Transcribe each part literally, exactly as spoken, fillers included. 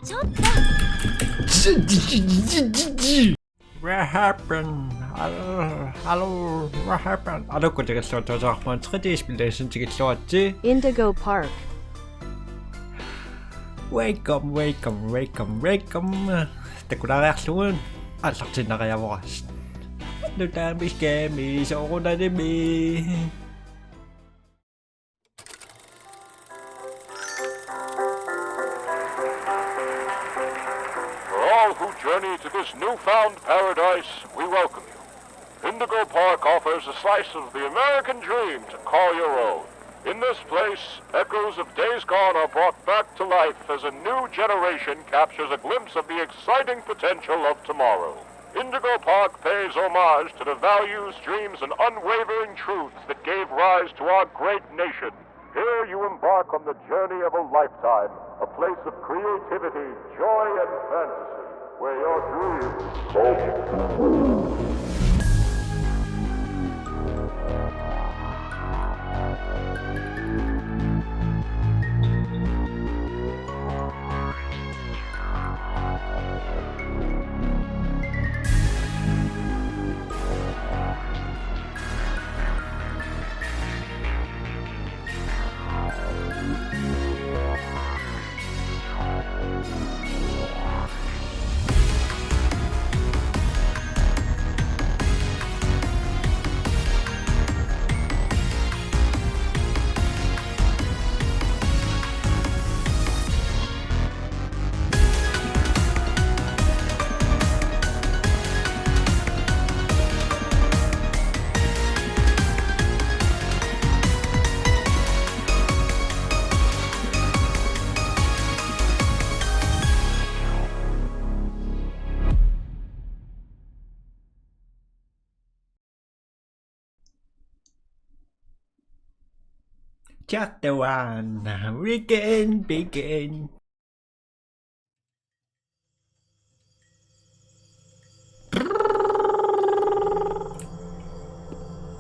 ちょっと。 What happened? Hello, hello, what happened? Aluu, tikilluaritsi, taamaattoq tre D-spilliassat tikilluaritsi. Indigo Park. Welcome, welcome, welcome, welcome. Takulaariarlugu aallartiinnariarpara. Nutaamik skami soorunalimi. For all who journey to this newfound paradise, we welcome you. Indigo Park offers a slice of the American dream to call your own. In this place, echoes of days gone are brought back to life as a new generation captures a glimpse of the exciting potential of tomorrow. Indigo Park pays homage to the values, dreams, and unwavering truths that gave rise to our great nation. Here you embark on the journey of a lifetime, a place of creativity, joy, and fantasy, where your dreams come true. Chapter one, Weekend Begin.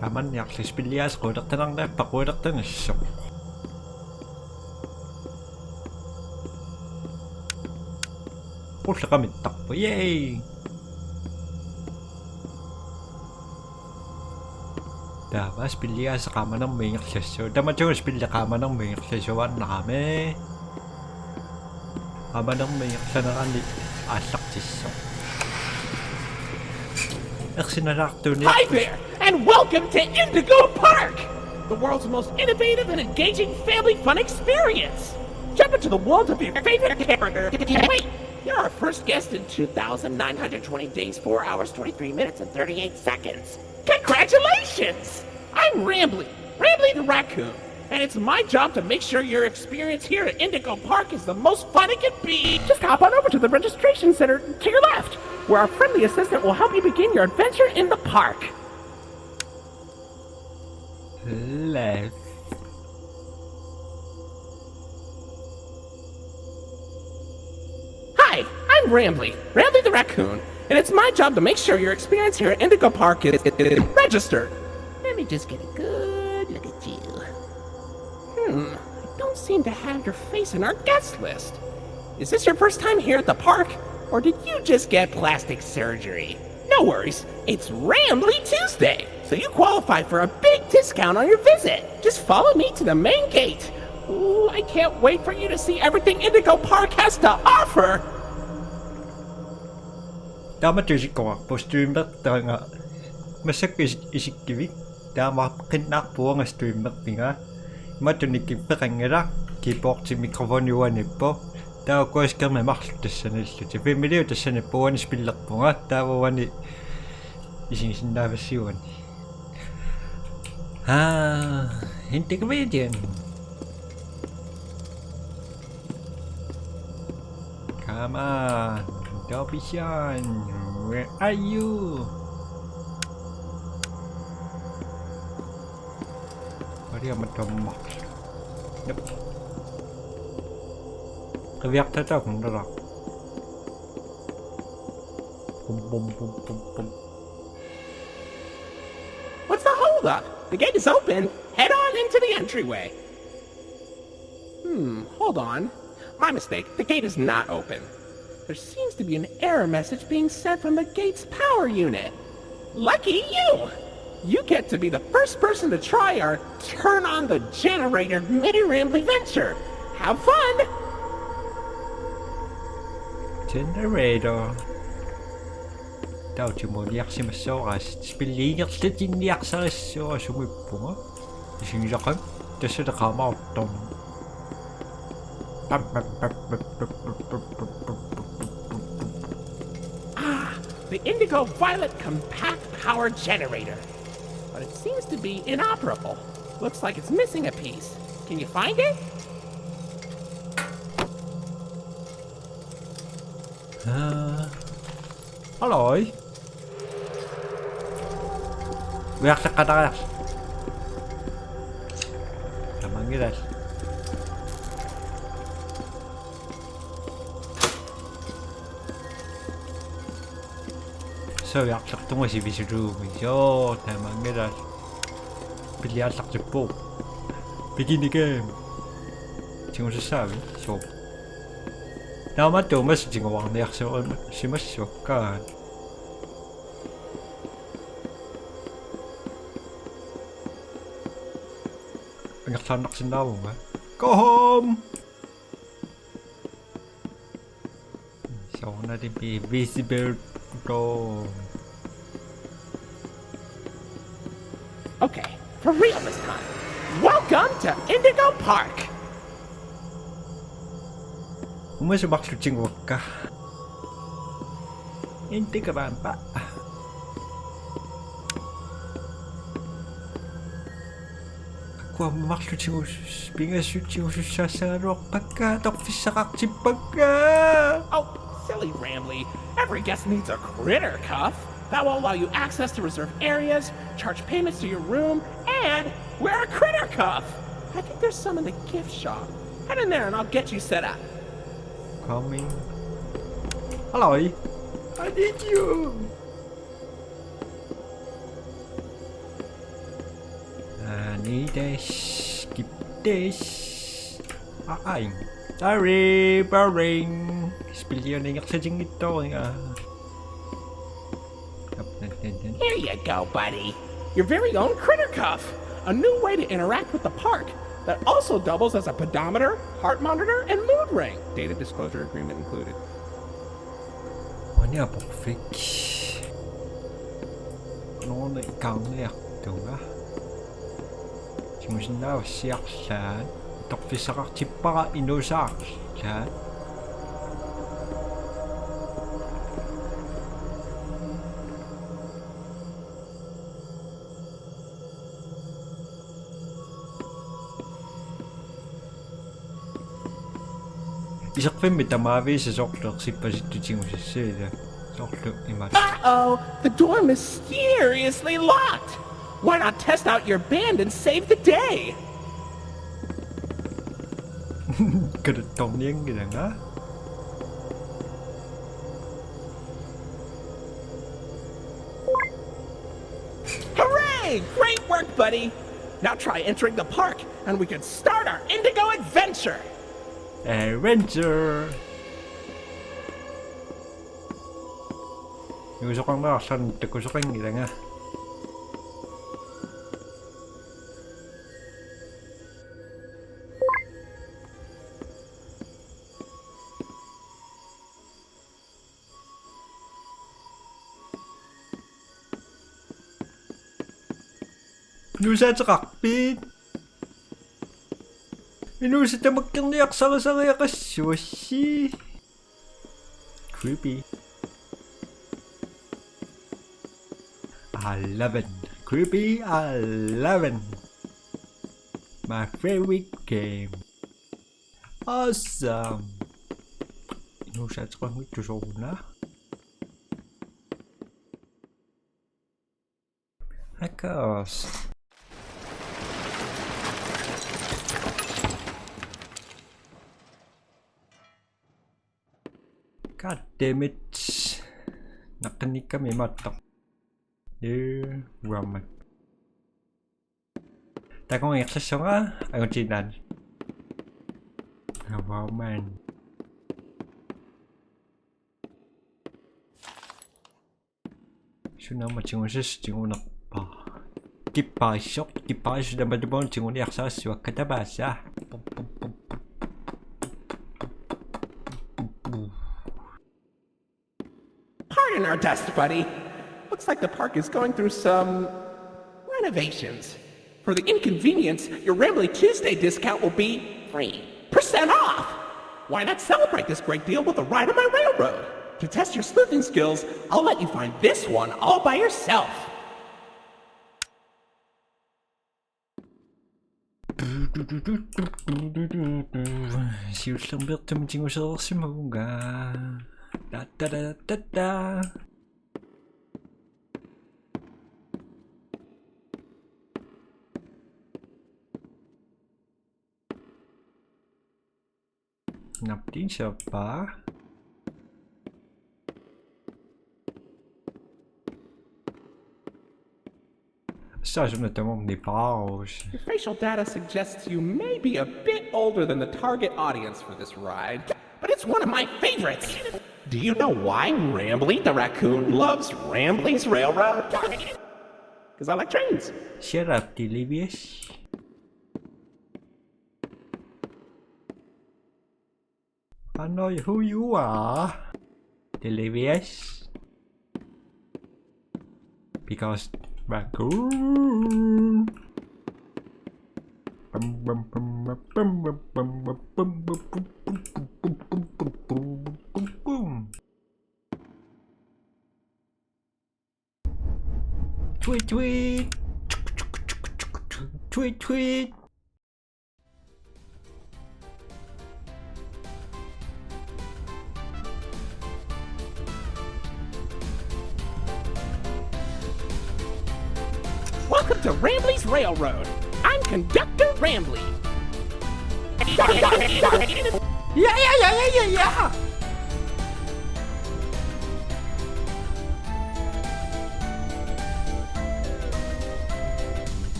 Tamanna arlaat spilliassaq quulertanarniarpat quulertanissaq. Qulleqamittarpoq, yay! Taava spilliassaq qaamanermik ingerlassaaq. Tamatigut spilli qaamanermik ingerlasuaannarami. Qaamanermik ingerlanerani aallartissaaq. Ersinalaartuuniarput. Hi there, and welcome to Indigo Park, the world's most innovative and engaging family fun experience. Jump into the world of your favorite character. Wait, you're our first guest in two thousand nine hundred twenty days, four hours, twenty-three minutes, and thirty-eight seconds. Congratulations! I'm Rambly, Rambly the Raccoon, and it's my job to make sure your experience here at Indigo Park is the most fun it can be. Just hop on over to the registration center to your left, where our friendly assistant will help you begin your adventure in the park. Left. Hi, I'm Rambly, Rambly the Raccoon, and it's my job to make sure your experience here at Indigo Park is, is registered. Let me just get a good look at you. Hmm, I don't seem to have your face in our guest list. Is this your first time here at the park, or did you just get plastic surgery? No worries, it's Rambly Tuesday, so you qualify for a big discount on your visit. Just follow me to the main gate. Ooh, I can't wait for you to see everything Indigo Park has to offer. Taama tusikkoqarpoq streamertanga. Massakkut is-, isikkivik. Taama qinnaarpuanga streamerpinga. Imatut nikinneqanngilaq, keyboardi mikrofoni uaniippoq. Taava ukua skærmi marluk tassanillutik. Filmiliu tassanippoq, uani spillerpunga. Taava uani isigisinnaavassi uani. Ah, Indigo Minion. Come on, Dobby-chan, where are you? Where am I, Tom? Yep. Qiviartataakun nala. Pum, pum, pum, pum, pum. What's the holdup? The gate is open. Head on into the entryway. Hmm, hold on. My mistake. The gate is not open. There seems to be an error message being sent from the gate's power unit. Lucky you! You get to be the first person to try our turn on the generator mini ramp adventure. Have fun! Generator. Tautimuliarsimassooras spilliingerlatinniarsarissuarasumippunga. Isigisaqak tassaleqaamaartorn. Ah, the Indigo Violet Compact Power Generator. But it seems to be inoperable. Looks like it's missing a piece. Can you find it? Uh, hello. Ujarleqqatariarsi. Tamanngilaq. Suu, ujarleqtunga sivisuluumi. Suu, tamanngilaq. Piliallartippoq. Piginnigami. Tigusassaavi? Suu. Taamaattumik tiguarniarsimassukkaat. Angerlaannarsinnaavunga. Go home! Soorunami visible door. Okay, for real this time. Welcome to Indigo Park. Uumasumarlutinnguakka. Intikavaampa. Akuammarlutigus pingassutiusussaassagaluarpakka atorfissaqartippakka. Oh, silly Ramley. Every guest needs a critter cuff. That will allow you access to reserved areas, charge payments to your room, and wear a critter cuff. I think there's some in the gift shop. Head in there and I'll get you set up. Coming. Hello. I need you. I need this. Keep this. Aing. Sorry, boring. Spilliuningerlatinngitsoorpunga. Here you go, buddy. Your very own critter cuff. A new way to interact with the park that also doubles as a pedometer, heart monitor, and mood ring. Data disclosure agreement included. Uani aporfik. Nuuna ikarniartunga. Tigusinnaavarsi arlaat. Atorfissaqartippara inuusaarlaat. Iserfimmi tamaavisa soorlu ersippasittut tigusassaat. Soorlu imaat. Uh-oh, the door mysteriously locked. Why not test out your band and save the day? Kaluttornianngilanga. Hooray! Great work, buddy! Now try entering the park, and we can start our Indigo adventure! Adventure! Inuusoqarnera arlaannik takusoqanngilanga. Inuusaateqarpit? Inuusat tamakkerniarsarisariaqassuassi. Creepy. Eleven. Creepy eleven. My favorite game. Awesome. Inuusaateqanngitsoq sooruna. Hackers. God damn it. Naqqinnikkami imaattoq. Ee, uammat. Takunngiinnarlugu angutiinnarlugu. Uammat. Sunaamma tigusassaq tigunerpa? Kipparissoq, kipparissoq tamatumuuna tiguniarsarissavakka tamaasa. Pardon our dust, buddy. Looks like the park is going through some renovations. For the inconvenience, your Rambly Tuesday discount will be three percent off. Why not celebrate this great deal with a ride on my railroad? To test your sleuthing skills, I'll let you find this one all by yourself. Siullermeertumik tigusereersimavunga. Da, da, da, da, da. Naptin siorpaa. Saasuna tamarmi paarus. Your facial data suggests you may be a bit older than the target audience for this ride, but it's one of my favorites. Do you know why Rambly the raccoon loves Rambly's Railroad? Because I like trains. Shut up, Delirious. I know who you are. Delirious. Because raccoon. Tweet, tweet. Tweet, tweet. Welcome to Rambly's Railroad. I'm Conductor Rambly. Yeah, yeah, yeah, yeah, yeah, yeah.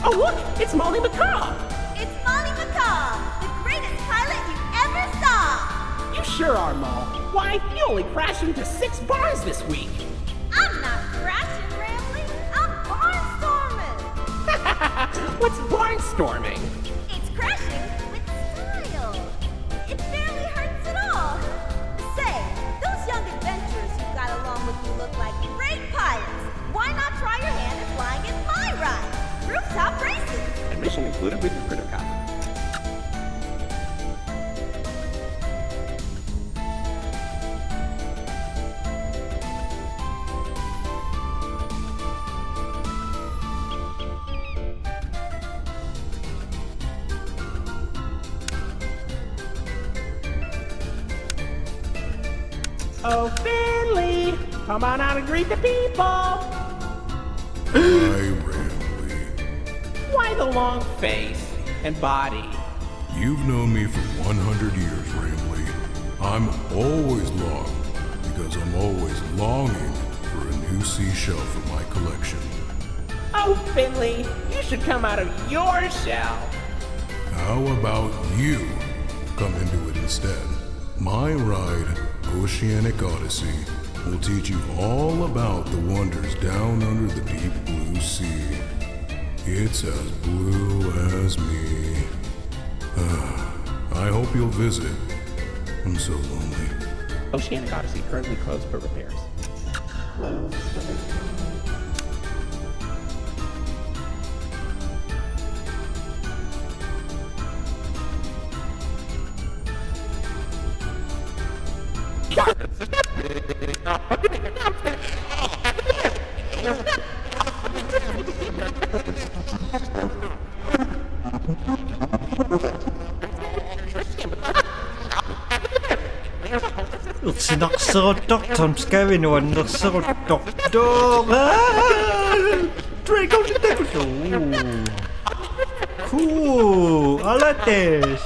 Oh, look, it's Molly McCaw. It's Molly McCaw, the greatest pilot you ever saw. You sure are, Molly. Why, you only crashed into six barns this week. I'm not crashing, Rambly. I'm barnstorming. What's barnstorming? It's crashing with style. It barely hurts at all. Say, those young adventurers you got along with you look like great pilots. Why not try your hand at flying in my ride? Rooftop races. Admission included with your critter costume. Oh, Finley! Come on out and greet the people! Hi, Rambly. Why the long face and body? You've known me for one hundred years, Rambly. I'm always long because I'm always longing for a new seashell for my collection. Oh, Finley, you should come out of your shell. How about you come into it instead? My ride, Oceanic Odyssey, will teach you all about the wonders down under the deep blue sea. It's as blue as me. I hope you'll visit. I'm so lonely. Oceanic Odyssey currently closed for repairs. Ersinarseruttortoq, Tom Skavin nuannerseruttortoq. Draco Tentacle. Cool. Alates.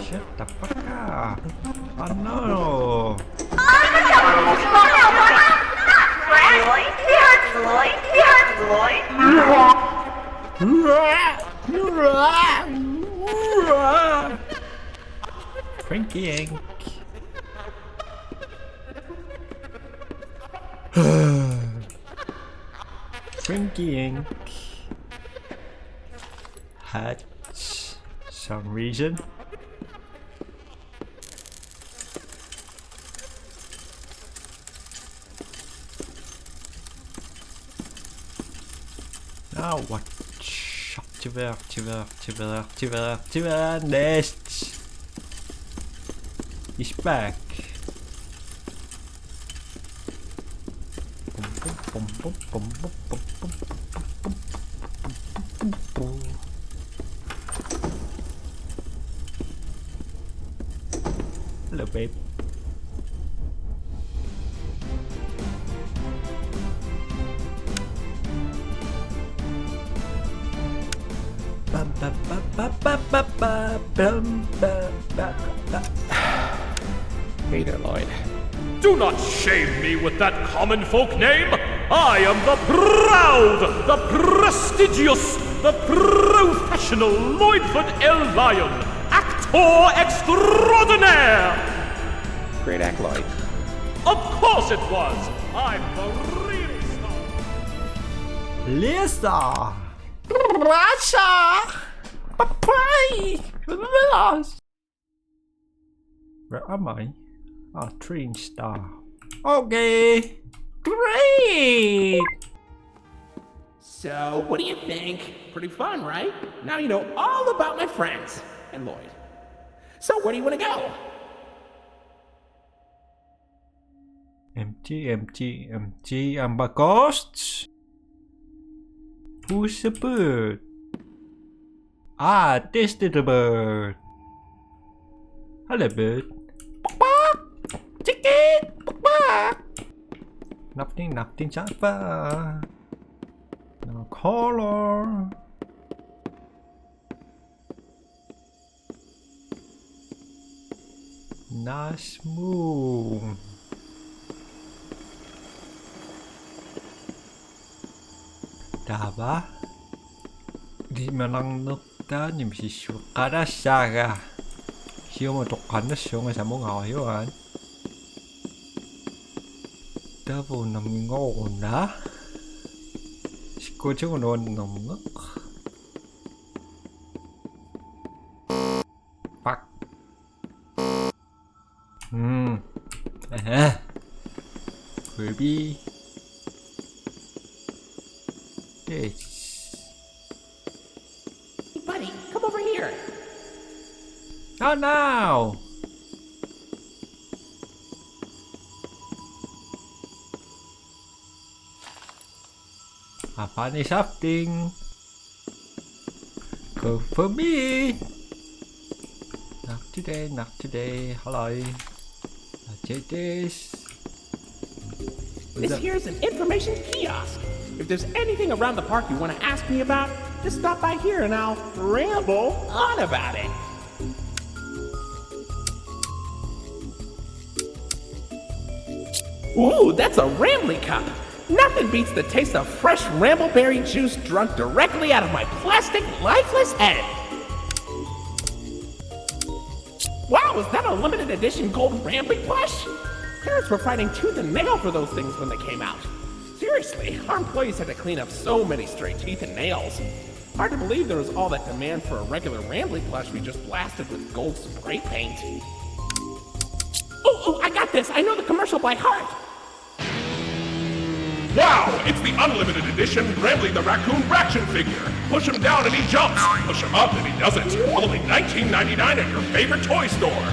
Shut the fuck up. Oh no. Frankie Inc. Frankie Inc. Had some reason. Now what? Activate, activate, activate, activate, activate, nest is back. Pum, pum, pum. Hello, babe. Ba, ba, ba, ba, ba, ba, ba, bum, ba, ba, ba. Hey there, Lloyd. Do not shame me with that common folk name. I am the proud, the prestigious, the professional Lloydford L. Lyon, actor extraordinaire. Great act, Lloyd. Of course it was. I'm the real star. Lisa! Russia! Bye-bye! Where am I? Ah, train star. Okay. Great! So, what do you think? Pretty fun, right? Now you know all about my friends and Lloyd. So, where do you want to go? Empty, empty, empty. Amber Ghost. Who's the bird? Ah, this little bird. Hello, bird. Bak, bak. Chicken. Bak, bak. Nothing, nothing, Java. No color. Nice move. Taava. Limanarnertaani misissueqqalassaaga. Siumut toqqaannassuunga samungaarjuaat. Taava nammingooruna. Sikkuutigut nuannerneq. Fuck. Hmm. Aha. Creepy. This. Hey, buddy, come over here. Oh no! I found something. Go for me. Not today, not today. Hello. I take this. This here's an information kiosk. If there's anything around the park you want to ask me about, just stop by here and I'll ramble on about it. Ooh, that's a Rambly cup. Nothing beats the taste of fresh Rambleberry juice drunk directly out of my plastic, lifeless head. Wow, is that a limited edition gold Rambly plush? Parents were fighting tooth and nail for those things when they came out. Seriously, our employees had to clean up so many stray teeth and nails. Hard to believe there was all that demand for a regular Rambly plush we just blasted with gold spray paint. Oh, oh, I got this. I know the commercial by heart. Wow, it's the unlimited edition Rambly the Raccoon Raction figure. Push him down and he jumps. Push him up and he doesn't. Only nineteen ninety-nine at your favorite toy store.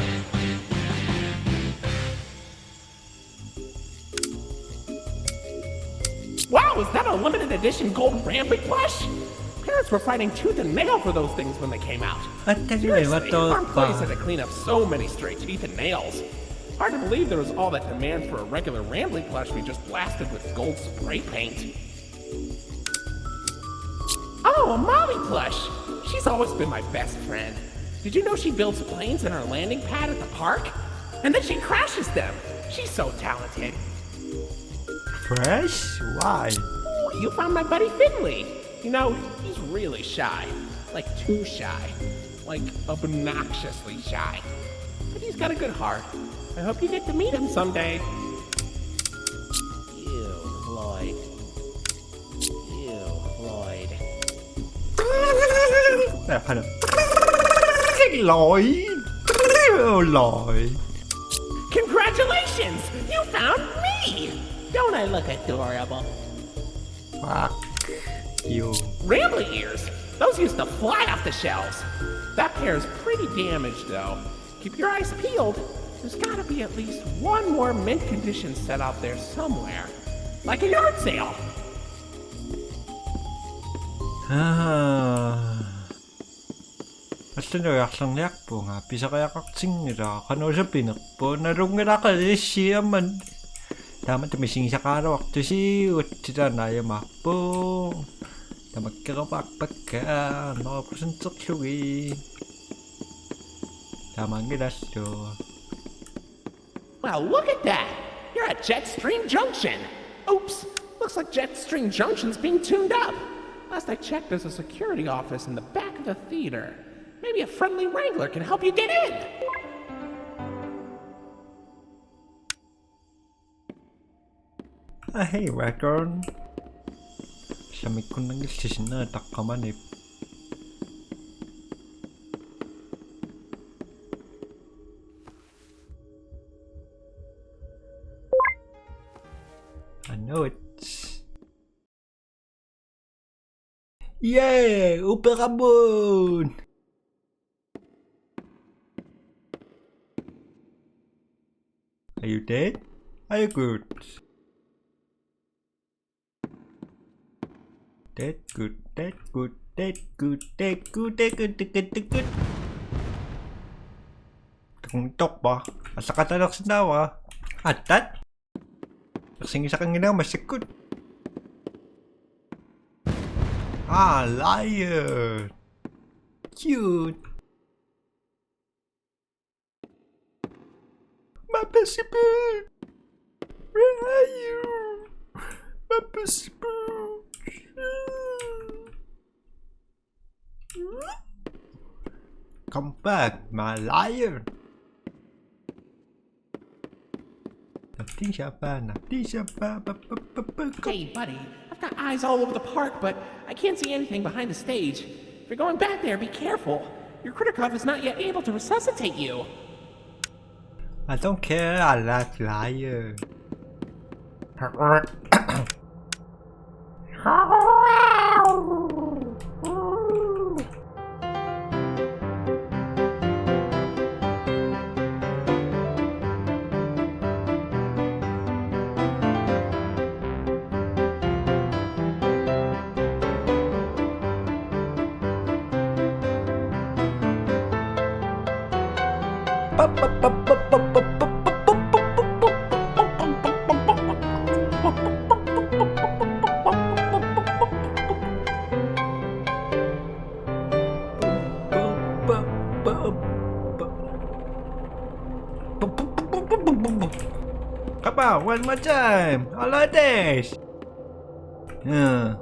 Wow, is that a limited edition gold Rambly plush? Parents were fighting tooth and nail for those things when they came out. Seriously, our employees had to clean up so many stray teeth and nails. Hard to believe there was all that demand for a regular Rambly plush we just blasted with gold spray paint. Oh, a Molly plush! She's always been my best friend. Did you know she builds planes in her landing pad at the park? And then she crashes them. She's so talented. Crash? Why? You found my buddy Finley. You know, he's really shy. Like, too shy. Like, obnoxiously shy. But he's got a good heart. I hope you get to meet him someday. Ew, Lloyd. Ew, Lloyd. Lloyd. Lloyd. Congratulations! You found me! Don't I look adorable? Fuck you. Rambling ears! Those used to fly off the shelves. That pair is pretty damaged, though. Keep your eyes peeled. There's gotta be at least one more mint condition set out there somewhere. Like a yard sale. Allanut ujarlerniarpunga, pisariaqartinngilaq, qanoq sapinerpoq, nalunngilara ilissiamman. Taamatut misigisaqaraluartusi, uatsitaanna ajamaappoq. Tamakkerumaarpakka, hundrede procenterlugit. Taamaanngilallu. Well, look at that! You're at Jetstream Junction! Oops! Looks like Jetstream Junction's being tuned up! Last I checked, there's a security office in the back of the theater. Maybe a friendly wrangler can help you get in! Ah, hey, Raccoon. Samikkunnanngilli sinneri taqqamani. I know it. Yeah, uperamut. Are you dead? Are you good? Dead good, dead good, dead good, dead good, dead good, dead good, dead good. Takunngitorpa. Allaqatalersinnaava. Attat. Ersigisaqanngilanga massakkut. Ah, liar. Cute. Mapasipu. Where are you? Mapasipu. Come back, my liar. Natisha pa, natisha pa, pa, pa, pa, pa, pa. Hey, buddy. I've got eyes all over the park, but I can't see anything behind the stage. If you're going back there, be careful. Your Kritikov is not yet able to resuscitate you. I don't care, I like liar. Kappa, one more time. I like this. Yeah.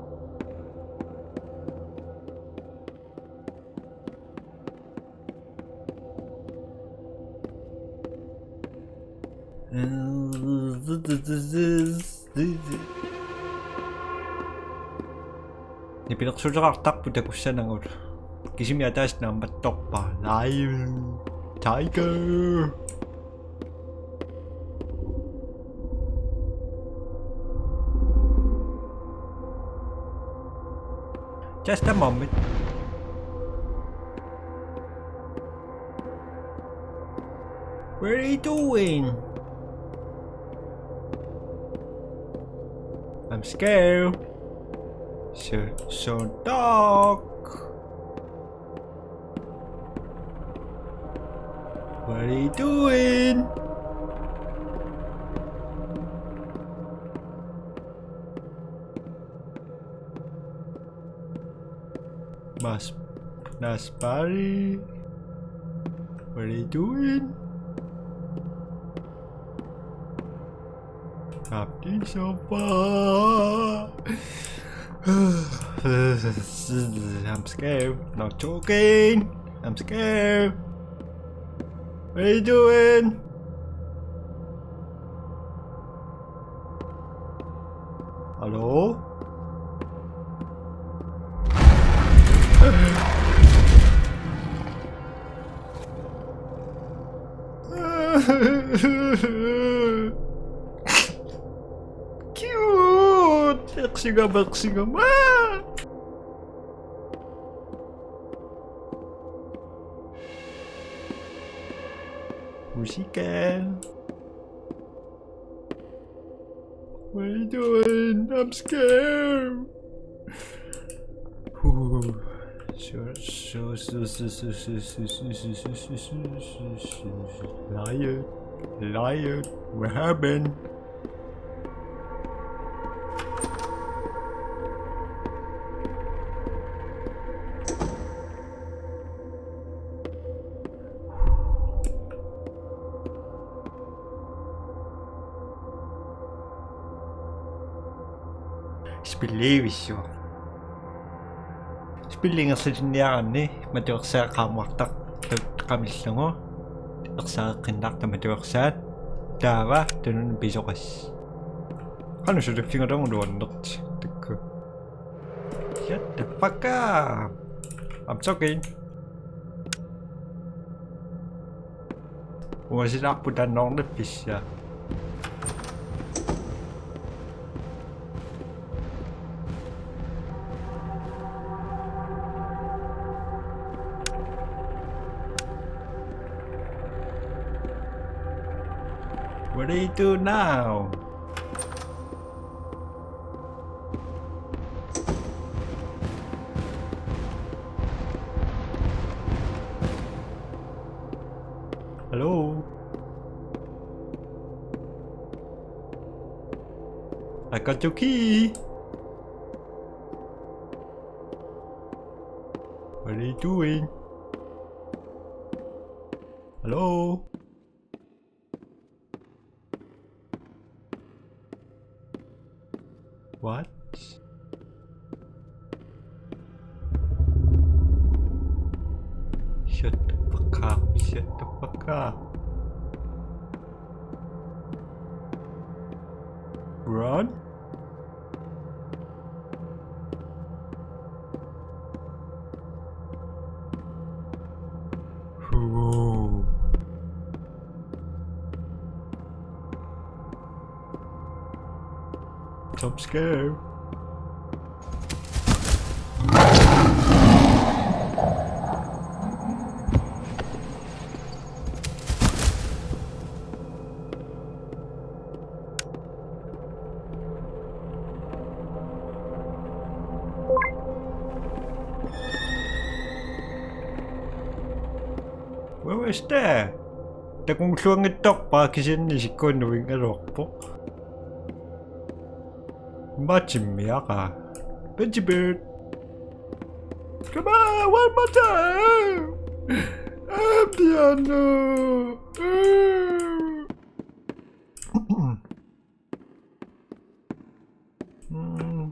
Nipilersuuteqartarpoq takussanagut. Kisimi ataaseq naammattorpaa. Lion. Tiger. Just a moment. What are you doing? I'm scared. So, so dark. What are you doing? Mas, Naspari, what are you doing? Stop this so far. I'm scared. Not talking. I'm scared. What are you doing? Hello? Cute! Eqsigama, eqsigama! Musical. What are you doing? I'm scared. Ooh. Sure, sure, sure, sure, sure, sure, sure, sure, sure, sure, sure, sure, sure, sure. Liar. Liar. What happened? Spillivissuaq. Spilli ingerlatinniaraanni matuersaat qaammartartut qamillugu. Ersareqqinnartut matuersaat. Taava tununni pisoqas. Qanoq suliffigulunga luannerti. Takku. Shut the fuck up. I'm talking. Uasilaarput tannoornippissa. What do you do now? Hello? I got your key. What are you doing? Hello? What? Shut the fuck up, shut the fuck up. Run? Whoa. Jump scare. Where is there? Takungulluanngitsoq paakisinnisikkun nuingaluarpoq. Matchimiaqa. Benji Bird. Come on, one more time. Ah, piano. Mm.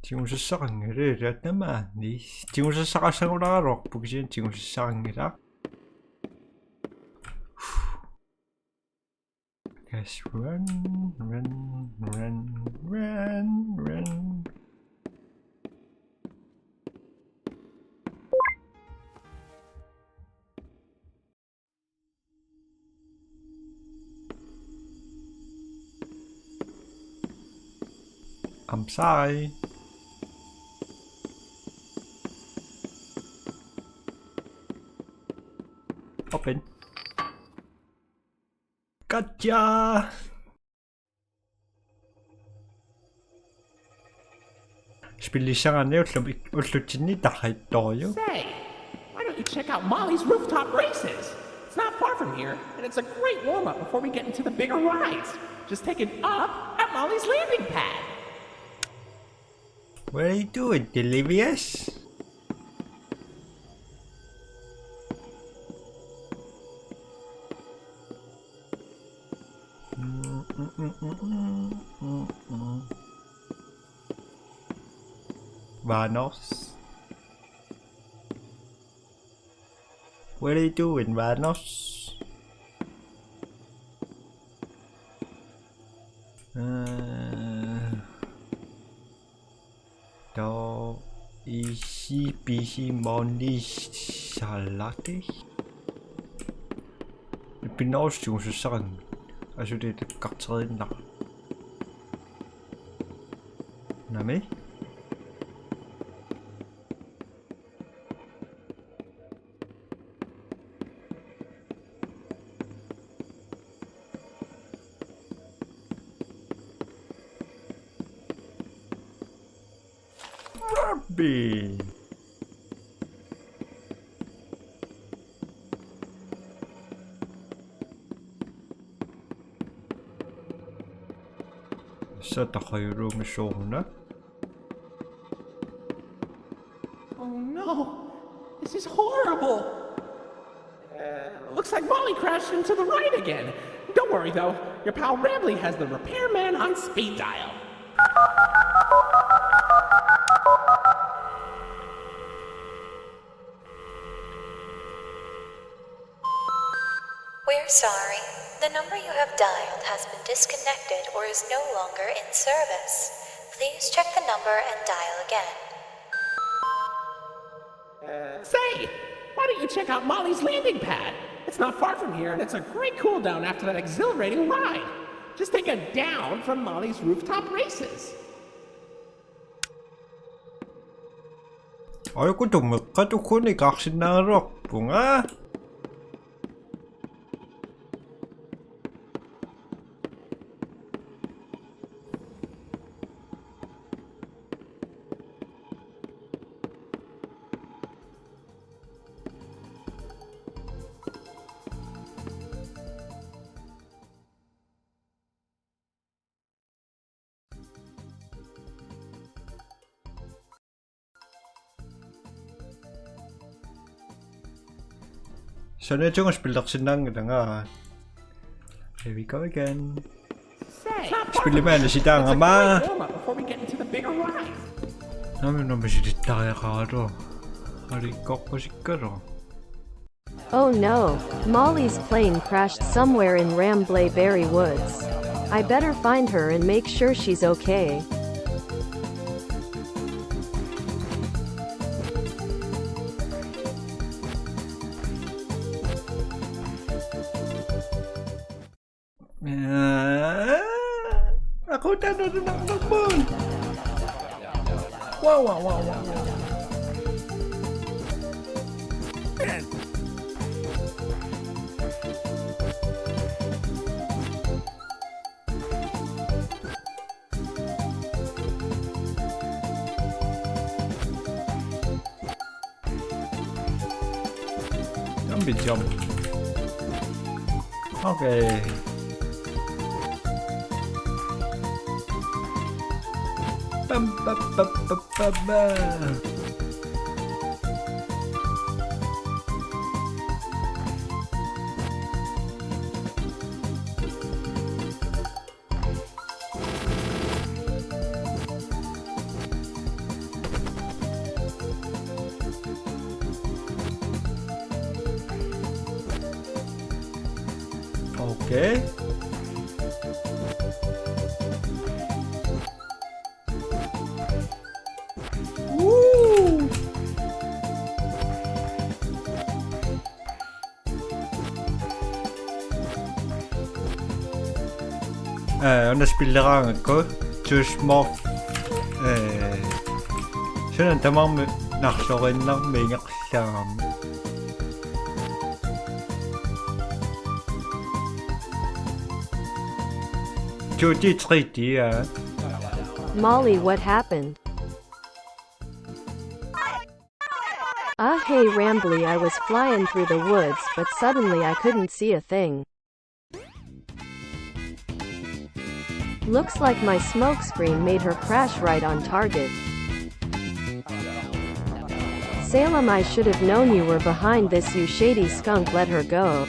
Tigusassaqanngilaq tamaani. Tigusassaqassagulaaraluarpoq kisianni tigusassaqanngilaq. Just run, run, run, run, run. I'm sorry. Open. Gotcha! Spillissagaanni ullumi-, ullutsinni tarraittorujuk. Say, why don't you check out Molly's Rooftop Races? It's not far from here, and it's a great warm-up before we get into the bigger rides. Just take an up at Molly's Landing Pad. What are you doing, Delirious? Mm, mm, mm, mm, mm. Vanos. What are you doing, Vanos? Uh, Taava isi pisi moni salati. Pinnarusugu sussarang. Asuli takkarteriinnaq. Nami? Rabbi. Satakhayurumishohuna. Oh no, this is horrible. Uh, looks like Molly crashed into the right again. Don't worry though, your pal Rambly has the repairman on speed dial. We're sorry. The number you have dialed has been disconnected or is no longer in service. Please check the number and dial again. Say, why don't you check out Molly's landing pad? It's not far from here, and it's a great cool down after that exhilarating ride. Just take a down from Molly's rooftop races. Oiku tumeqqat ukkuni karsinnaagaluarpunga. Saniatigut spillersinnaanngilanga. Here we go again. Spillimaanna sitaangama. Before we get into the bigger ride. Nami nami silittariaqaraluarlunga. Alikkoqqusikkaluarlunga. Oh no, Molly's plane crashed somewhere in Rambleberry Woods. I better find her and make sure she's okay. Aku tak ada nak bangun. Wow, wow, wow, wow, wow. Jumpy jump. Okay. Bam, bam, bam, bam, bam, bam. Okay. Woo! Eh, una spilleraangakku Tusmorf, eh, suna tamarmi narsoriinnarmi ingerlaarami. Two D, three D, ja. Molly, what happened? Uh, hey, Rambly, I was flying through the woods, but suddenly I couldn't see a thing. Looks like my smokescreen made her crash right on target. Salem, I should have known you were behind this, you shady skunk, let her go.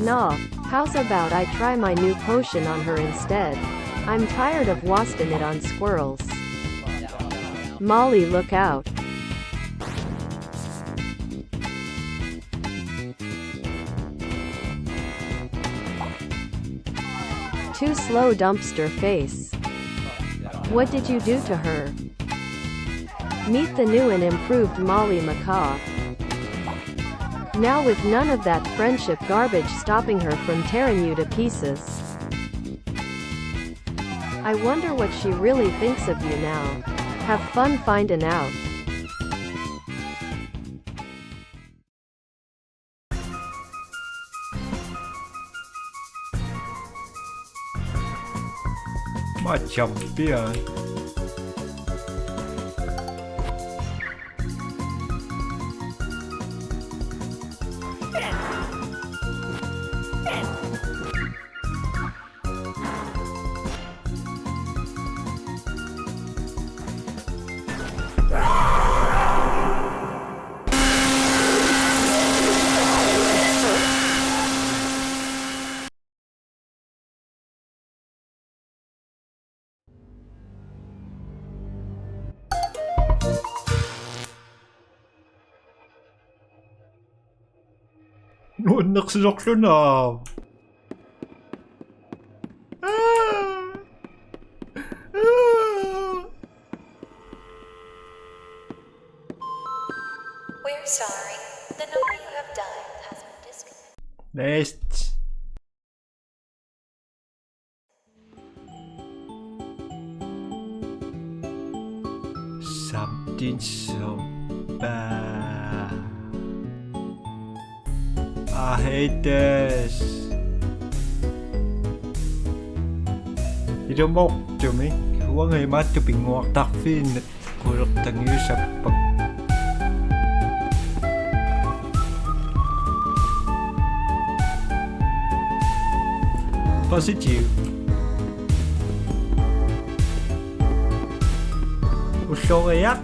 Nah, How's about I try my new potion on her instead? I'm tired of wasting it on squirrels. Molly, look out. Too slow, dumpster face. What did you do to her? Meet the new and improved Molly Macaw. Now with none of that friendship garbage stopping her from tearing you to pieces. I wonder what she really thinks of you now. Have fun finding out. Mä champion. Nuannersisorluna. We're sorry. The number you have dialed has been disconnected. Next. Something so bad. I hate this. Ilumoortumik uanga imaattoq pinnguartarfiinnaq qulertangiusappat. Positive. Ulloriaq.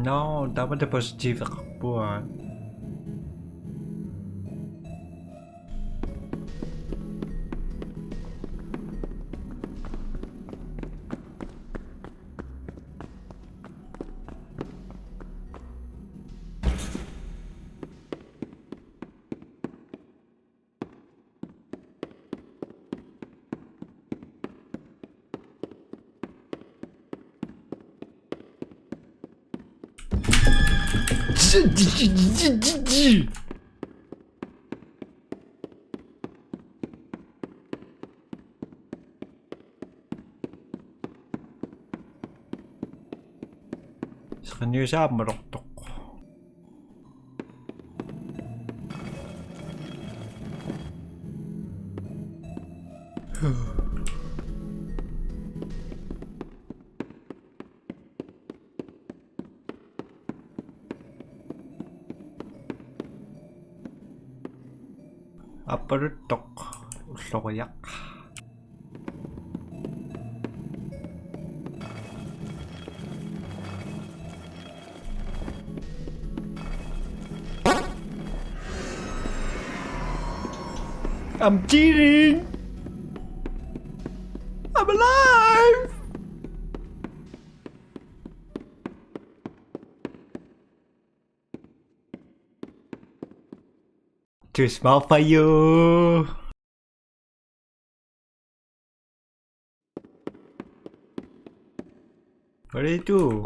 Nå, der var det positive. Seqinniusaammalortoq. Appaluttoq ulloriaq. I'm cheating. I'm alive. Too small for you. What do you do?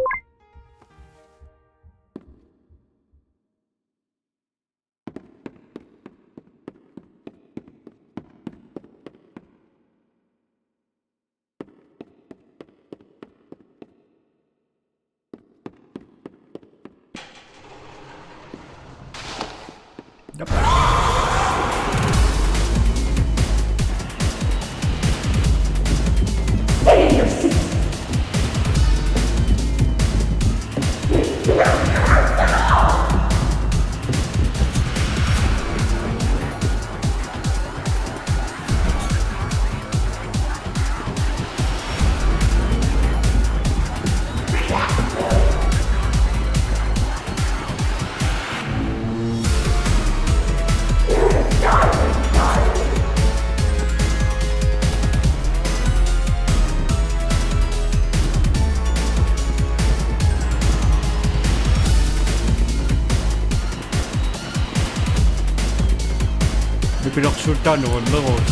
Pilersuuttaanu unneruut.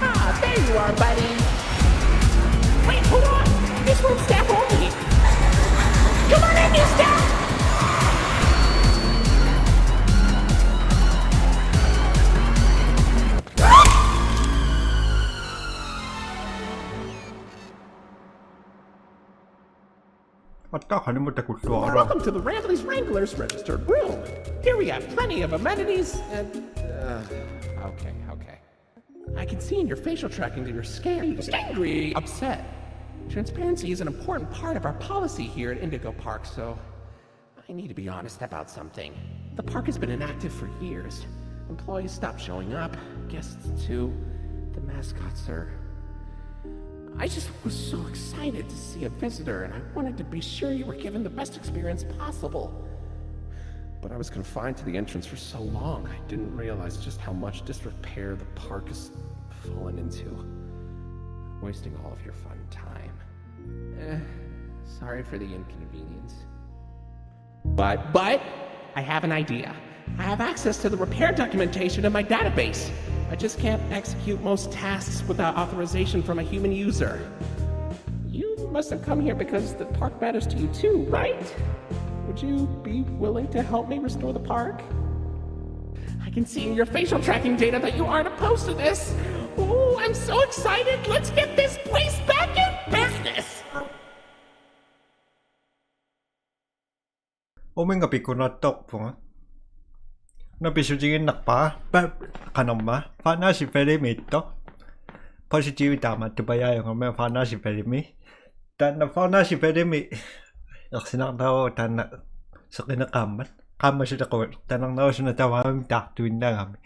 Ah, there you are, buddy. Wait, hold on. This room staff only. Come on in, new staff. Attaqqani mutakulluaraq. Welcome to the Rambley's Wranglers registered room. Here we have plenty of amenities and, uh, okay, okay. I can see in your facial tracking that you're scared, angry, upset. Transparency is an important part of our policy here at Indigo Park, so I need to be honest about something. The park has been inactive for years. Employees stopped showing up, guests too. The mascots are I just was so excited to see a visitor, and I wanted to be sure you were given the best experience possible. But I was confined to the entrance for so long, I didn't realize just how much disrepair the park has fallen into. Wasting all of your fun time. Eh, sorry for the inconvenience. But, but, I have an idea. I have access to the repair documentation in my database. I just can't execute most tasks without authorization from a human user. You must have come here because the park matters to you too, right? Would you be willing to help me restore the park? I can see in your facial tracking data that you aren't opposed to this. Ooh, I'm so excited. Let's get this place back in business. Uminnga pikunartorpunga. Una pisutigiinnarpara. Pa-, qanormaa. Fanaasi filmi itto. Positive taama tupajaajunga me fanaasi filmi. Taanna fanaasi filmi. Ersinarnaaru taanna seqineqaammat. Qaammat suleqavat. Taanna suna tamaavimmi taartuinnaagami.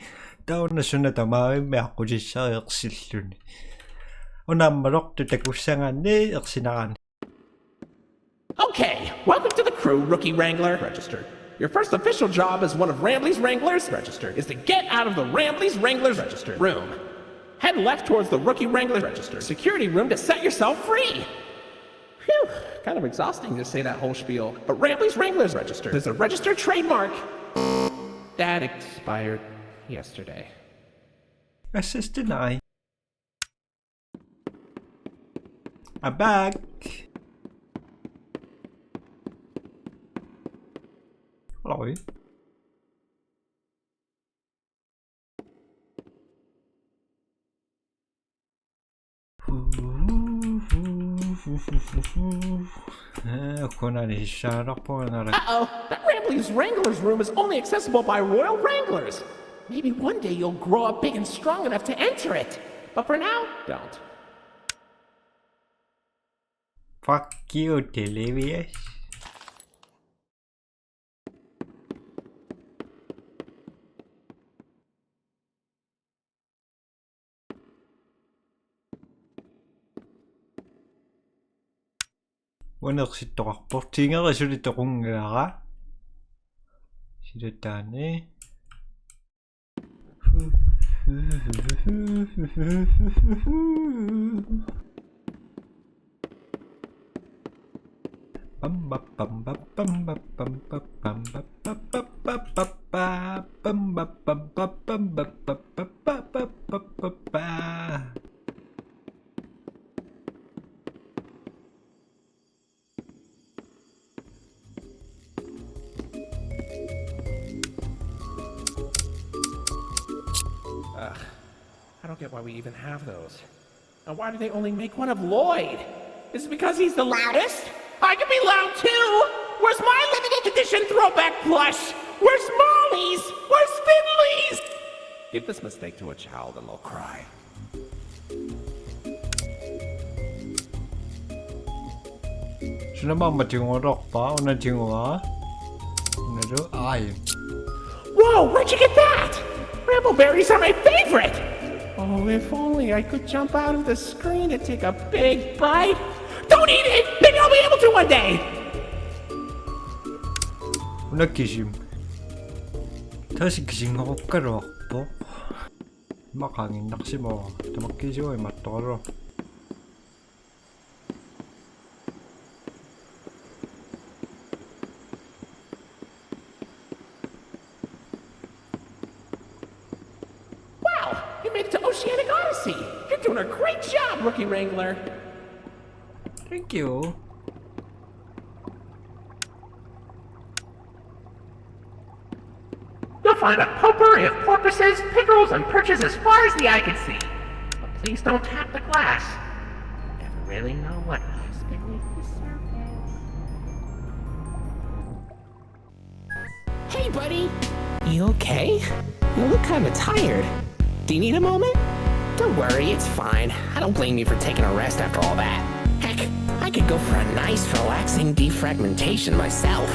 Taanna suna tamaavimmi aqqutissaq ersilluni. Unaammalortu takussangaanni ersinaraanni. Okay, welcome to the crew, Rookie Wrangler. Registered. Your first official job as one of Rambley's Wranglers, registered, is to get out of the Rambley's Wranglers, registered, room. Head left towards the Rookie Wrangler, registered, security room to set yourself free. Whew, kind of exhausting to say that whole spiel, but Rambley's Wranglers, registered is a registered trademark that expired yesterday. Assistant I. I'm back. Hello. Eh, kona ni sharapona. Uh-oh, that Rambley's Wranglers room is only accessible by Royal Wranglers. Maybe one day you'll grow up big and strong enough to enter it. But for now, don't. Fuck you, Delirious. Unersittoqarpoq tingeri suli toqunngilaa. Silataani. Ugh, I don't get why we even have those. And why do they only make one of Lloyd? Is it because he's the loudest? I can be loud too! Where's my limited edition throwback plush? Where's Molly's? Where's Finley's? Give this mistake to a child and they'll cry. Suna aamma tigulerpaa, una tiguaa. Unalu, ai. Whoa, where'd you get that? Bramble berries are my favorite! Oh, if only I could jump out of the screen to take a big bite. Don't eat it! Maybe I'll be able to one day! Una kisimi. Tassa kisinngorugaluarpoq. Immaqa qaangiinnarsimavara. Tamakkiisumik imaattoraluarpoq. Wow, you made it to Oceanic Odyssey! You're doing a great job, Rookie Wrangler! Thank you. You'll find a potpourri of porpoises, pickerels, and perches as far as the eye can see. But please don't tap the glass. You never really know what lies beneath the surface. Hey, buddy! You okay? You look kinda tired. Do you need a moment? Don't worry, it's fine. I don't blame you for taking a rest after all that. Heck, I could go for a nice, relaxing defragmentation myself.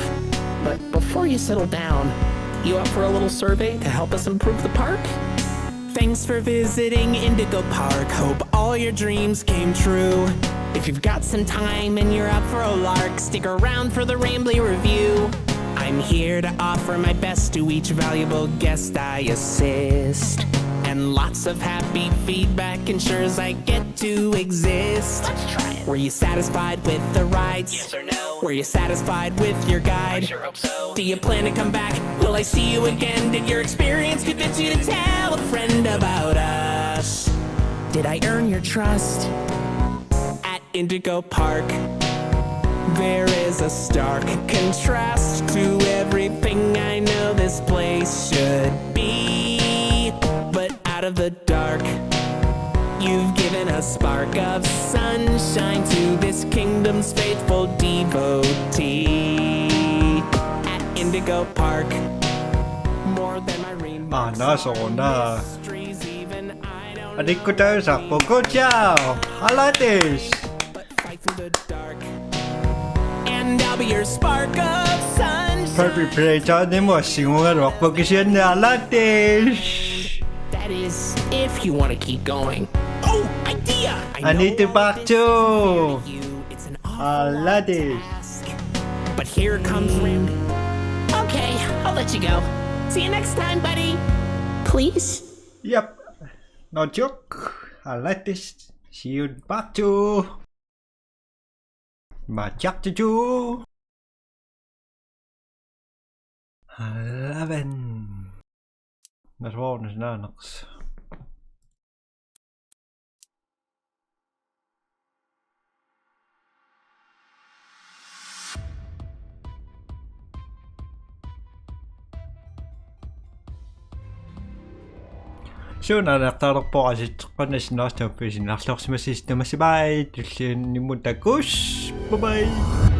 But before you settle down, you up for a little survey to help us improve the park? Thanks for visiting Indigo Park. Hope all your dreams came true. If you've got some time and you're up for a lark, stick around for the Rambly review. I'm here to offer my best to each valuable guest I assist. And lots of happy feedback ensures I get to exist. Let's try it. Were you satisfied with the rides? Yes or no? Were you satisfied with your guide? I sure hope so. Do you plan to come back? Will I see you again? Did your experience convince you to tell a friend about us? Did I earn your trust? At Indigo Park, there is a stark contrast to everything I know this place should be. But out of the dark, you've given a spark of sunshine to this kingdom's faithful devotee. At Indigo Park, more than my rainbow. Ah, nice one, nah. Trees even I don't know. Good job. I like this. But fight through the dark. And I'll be your spark of sunshine. Perfect play time. That is if you want to keep going. Oh, idea! I need to back too. It's an awful lot to ask. But here comes Randy. Okay, I'll let you go. See you next time, buddy. Please? Yep. No joke. I like this. See you in part two. Maciartuju. Eleven. That's what was nice. Sunaana taalerpoq asitseqqanna sinnaartuppi sinnaarluarsimassi tamassi bye. Tullianiimmut takuss. Bye bye.